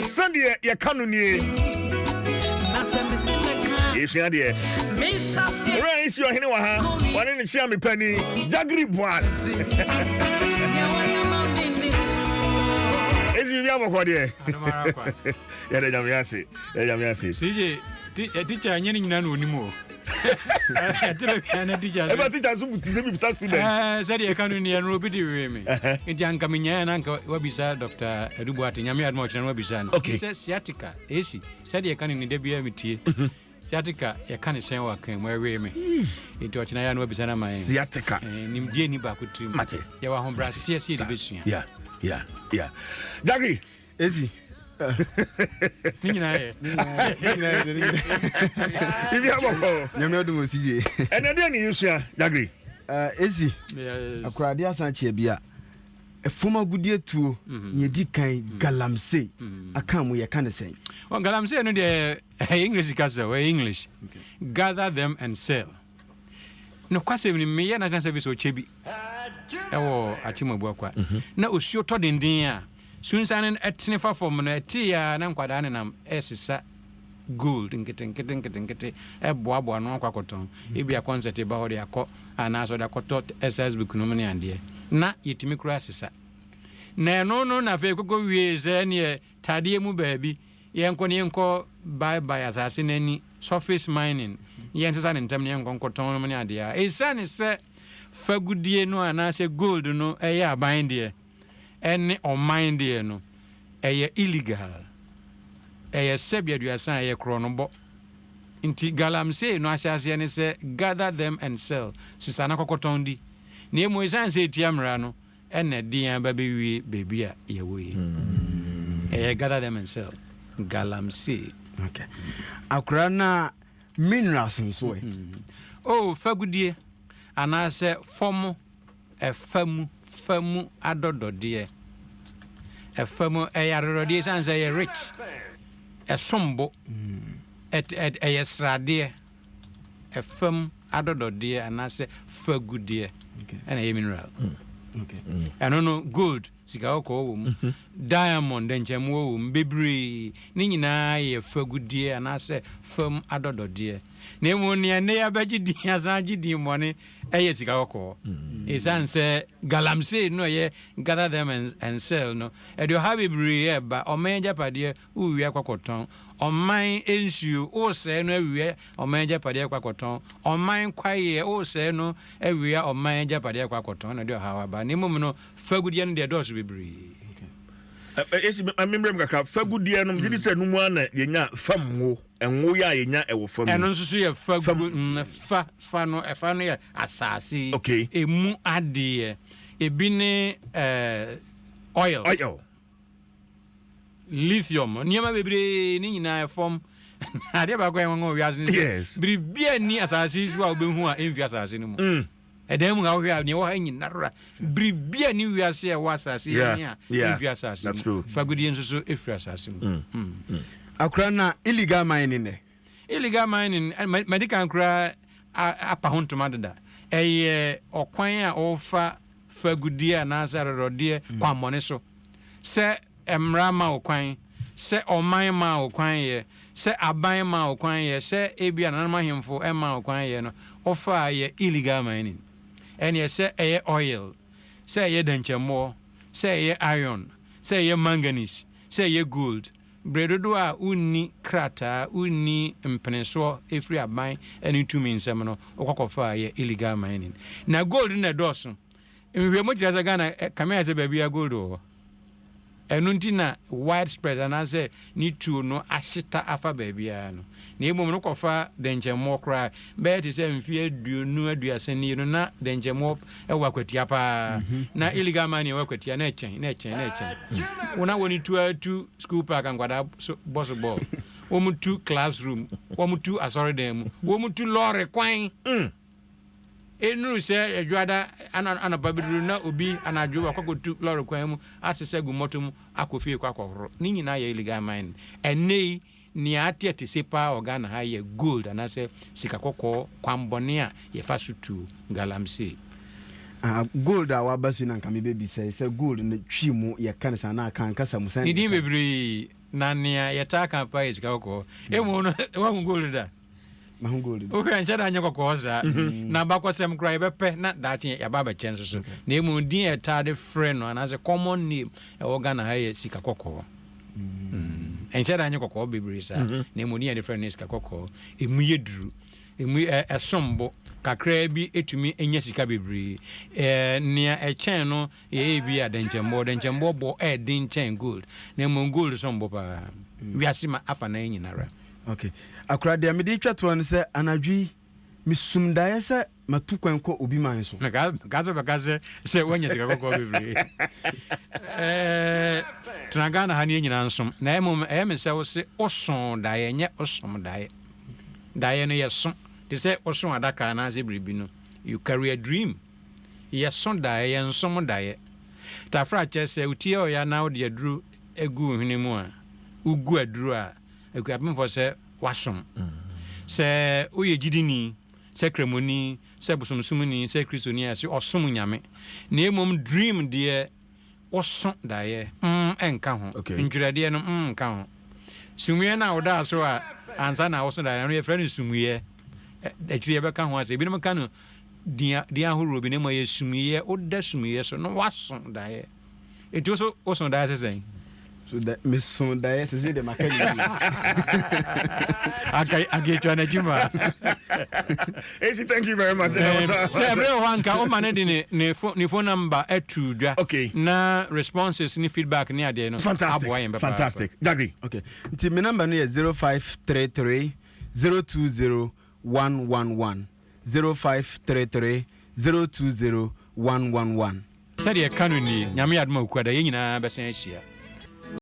Sɛdeɛ yɛka no nie. Yɛsua deɛ. Owura yi si ɔhene wɔ ha. Wɔne ne kyea me pani. Jagri Boas. Esi biribi abɔkɔ deɛ. Yɛda Nyame ase. Yɛda Nyame ase. CJ, teacher nyɛ ne nyinaa na onim o. Ɛtena bia na teacher. Ɛba teacher nso butu sɛ bibisa student. Ɛɛ sɛdeɛ ɛka no ni ɛno obi de wee me. Nti anka menyaeɛ na anka wabisa Dr. Adu Boate Nyame adom a ɔkyena no wabisa no. Okay. Sɛ sciatica ɛsi sɛdeɛ ɛka no ni da biara metie. Sciatica yɛka ne sɛn wɔ akan mu ɛwee me. Nti ɔkyena yɛ a na wabisa no ama yɛn. Sciatica. Nimdeɛ ni baako tirim. Mate. Yɛwɔ ahobrɛaseɛ sɛ yɛde bɛsua. Yeah, yeah, yeah. Jagri. Esi. Ne nyinaa yɛ. Bibi abɔkɔ. Nyame adum o CJ. Ɛnɛ deɛ ne yɛsua Jagri. Esi. Yes. Akorade asan kyea bi a. Ɛfam agudeɛ tuo mhm. nea ɛdi kan mhm. galamsey mhm. aka mu yɛka ne sɛn? Well, galamsey no deɛ ɛyɛ English kasa ɛyɛ English. Gather them and sell. Nokwasɛm ni, meyɛ National Service ɔkyɛ bi wɔ Akyem Abuakwa. Na osuo tɔ denden a, sunsan no tene fa fam no, ɛtee ara na nkwadaa nenam resesa gold nketenkete nketenkete boaboa ano akɔ akɔtɔn. Ebia kɔnsɛt ba hɔ de akɔ anaasɛ ɔde akɔtɔ exercise book nom ne adeɛ. Na yɛtumi koraa sesa. Na ɛno no na afei kɔkɔ wiee sɛ ɛneɛ tadeɛ mu baabi Yɛnkɔ na yɛnkɔ bae bae asase no ani, surface mining, na yɛnsesa no ntɛm na yɛnkɔ nkɔtɔn nom ne adeɛ a, ɛsiane sɛ fagudie no anaasɛ gold no yɛ aban deɛ ɛne ɔman deɛ no, ɛyɛ illegal. Ɛyɛ sɛbi aduasa a ɛyɛ korɔnobɔ. Nti galamsey no ahyɛaseɛ ne sɛ gather them and sell, sesa na kɔkɔtɔn di. Na mmom ɛsiane sɛ ɛtia mmara no, ɛna ɛde yɛn aba bɛwie baabi a yɛwɔ yi. Ɛyɛ gather them and sell. Galamsey. Okay. Akora na minerals nso ɛ. Oh, fagudie anaasɛ fam ɛfa mu fa mu adɔdɔdeɛ. Ɛfa mu ɛyɛ adɔdɔdeɛ ɛsiane sɛ ɛyɛ rich. Ɛsom bo. Ɛyɛ sradeɛ. Ɛfam adɔdɔdeɛ anaasɛ fagudeɛ ɛna ɛyɛ mineral. Ɛno no gold, sika kɔkɔɔ wɔ mu, diamond, dɛnkyɛmmoɔ wɔ mu, bebree. Ne nyinaa yɛ fagudeɛ anaasɛ fam adɔdɔdeɛ. Na mmom nea nnɛ yɛabɛgye din asan agye din mmɔne ɛyɛ sika kɔkɔɔ. Ɛsiane sɛ galamsey no a ɛyɛ gather them and sell no, ɛde ɔhaw bebree ɛba. Ɔman agyapadeɛ wowia kɔ akɔtɔn. Ɔman nsuo, woresɛe no awia ɔman agyapadeɛ akɔ akɔtɔn. Ɔman kwaeɛ, woresɛe no awia ɔman agyapadeɛ akɔ akɔtɔn na ɛde ɔhaw aba. Na mmom no, fagudeɛ no deɛ ɛdɔɔso bebree. Esi memmerɛ mu kakra, fagudeɛ no, megye di sɛ ɛno mu ara na yɛnya fam ngo, ngo yɛ a yɛnya ɛwɔ fam yi. Ɛno nso so yɛ fagu, fa, fa no, ɛfa no yɛ asase Okay. emu adeɛ. Ebi ne eh, oil. Oil. Lithium, nneɛma bebree ne nyinaa ɛfam. Adeɛ baako a ɛyɛ nwanwa wɔ wiase ne sɛ, biribiara nni asase yi so a wobɛhu a ɛmfi asase no mu. Ɛdan mu ha wohwɛ a, nea ɛwɔ ha nyinara, biribiara nni wiase a ɛwɔ asase yi ani a ɛmfi asase mu. Fagudeɛ nso so ɛfiri asase mu. Akora na illegal mining nɛ. Illegal mining, madi kan koraa apa ho ntoma deda. Ɛyɛ ɔkwan a wɔfa fagudeɛ anaasɛ adɔdɔdeɛ kwammɔne so. Sɛ mmara ma wo kwan, sɛ ɔman maa wo kwan yɛ, sɛ aban maa wo kwan yɛ, sɛ ebia nananom ahemfo maa wo kwan yɛ no, wofa a ɛyɛ illegal mining. Ɛnneɛ sɛ ɛyɛ oil, sɛ ɛyɛ dɛnkyɛmmoɔ, sɛ ɛyɛ iron, sɛ ɛyɛ manganese, sɛ ɛyɛ gold, bere dodoɔ a wonni krataa, wonni mpenesoɔ firi aban ne tumi nsam no, wokɔ kɔfa a ɛyɛ illegal mining. Na gold no na ɛdɔɔso. Nhwehwɛmu kyerɛ sɛ Ghana kame ayɛ sɛ baabiara gold wɔ hɔ. Ɛno nti na wide spread anaasɛ ne tuo no ahyeta afa baabiara no. Na mmom no kɔfa dɛnkyɛmmoɔ koraa bɛyɛ te sɛ mfeɛ 20 30 nie no na dɛnkyɛmmoɔ wɔ akwatia paa. Na illegal mining wɔ akwatia na ɛkyɛn na ɛkyɛn na ɛkyɛn. Wɔn a wɔn tu ara tu school park a nkwadaa so bɔ so bɔɔl. Wɔn tu classroom, wɔn tu asɔredan mu, wɔn tu lɔɔre kwan. Ennuru sɛ Dwoada anɔpa bi duru na obi anadwo wakɔ akɔtu lɔre kwan mu asesa agu mmɔto mu akɔ fie kɔ akɔhoro. Ne nyinaa yɛ illegal mining. Ɛnnɛ yi, nea ate atese paa wɔ Ghana ha yɛ gold anaasɛ sika kɔkɔɔ kwammɔne a yɛfa so tu galamsey. Ah, gold a waba so yi na nka mebɛbisa yi sɛ gold no Twi mu yɛka no sɛn anaa Akan kasa mu sɛn Ne na din yɛka no? bebree, na nea yɛtaa ka paa yɛ sika kɔkɔɔ. Mmom no, woahu gold da? Mahu gold da. Wohwɛ a, ɛnhyɛ da nyɛ kɔkɔɔ saa. Na abakɔsɛm koraa yɛbɛpɛ na daakye yɛaba abɛkyɛ nso so. Na mmom din a yɛtaa de frɛ no anaasɛ common name ɛwɔ Ghana ha yɛ sika kɔkɔɔ. Ɛnhyɛ da nyɛ kɔkɔɔ bebree saa. Na mmom din a yɛde frɛ no ne sika kɔkɔɔ. Emu yɛ duru. Emu ɛ, ɛsom bo. Kakraa bi tumi nya sika bebree. Ɛ, nea ɛkyɛn no yɛ ebia dɛnkyɛmboɔ. Dɛnkyɛmboɔ bɔ yɛ den kyɛn gold, na mmom gold som bo paa. Wiase ma afanan nyinara. Ok. Akora, deɛ mede retwa toɔ ne sɛ, anadwo yi, mesum daeɛ sɛ matu kwan kɔ obi man so. Mekaa sɛ bɛka sɛ sɛ woanya sika kɔkɔɔ bebree. Ɛɛ, tena Ghana ha na yɛn nyinaa nsom. Na mmom ɛyɛ me sɛ wose wosoo daeɛ, nyɛ wosom daeɛ. Daeɛ no yɛso te sɛ woso adaka anaasɛ biribi no, you carry a dream. Yɛso daeɛ, yɛnsom daeɛ. Tafra kyerɛ sɛ wo ti yɛ ɔya na wode aduro gu wo hwene mu a, wogu aduro a, Akuapemfoɔ sɛ woasom. Sɛ woyɛ gyidini, sɛ Kramoni, sɛ bosomsomni, sɛ Kristoni a, yɛse ɔsom Nyame. Na mmom dream deɛ, Woso daeɛ mm nka ho. Ntwerɛdeɛ no mm nka ho. Sumuiɛ no a wodaa so a ansa na woso daeɛ no, ɛno yɛfrɛ no sumuiɛ. Akyire yɛbɛka ho asɛm. Ebinom ka no din din ahoroɔ bi na mmom ɛyɛ sumuiɛ. Woda sumuiɛ so na woaso daeɛ. Enti wo so woso daeɛ sɛ sɛn? So da meso daeɛ sese deɛ maka ne yie. Anka anka etwa n'akyi ma. AC, thank you very much. Sɛ ɛberɛ wɔ hɔ anka woma no de ne ne phone ne phone number atu dwa. Okay. Na responses ne feedback ne adeɛ no Fantastic. aboa yɛn papaapa. Fantastic. Jagri. Okay. Nti me number no yɛ 0533 020 111. 0533 020 111. Sɛdeɛ ɛka no nie, Nyame adom a Okuada yɛn nyinaa bɛsan ahyia.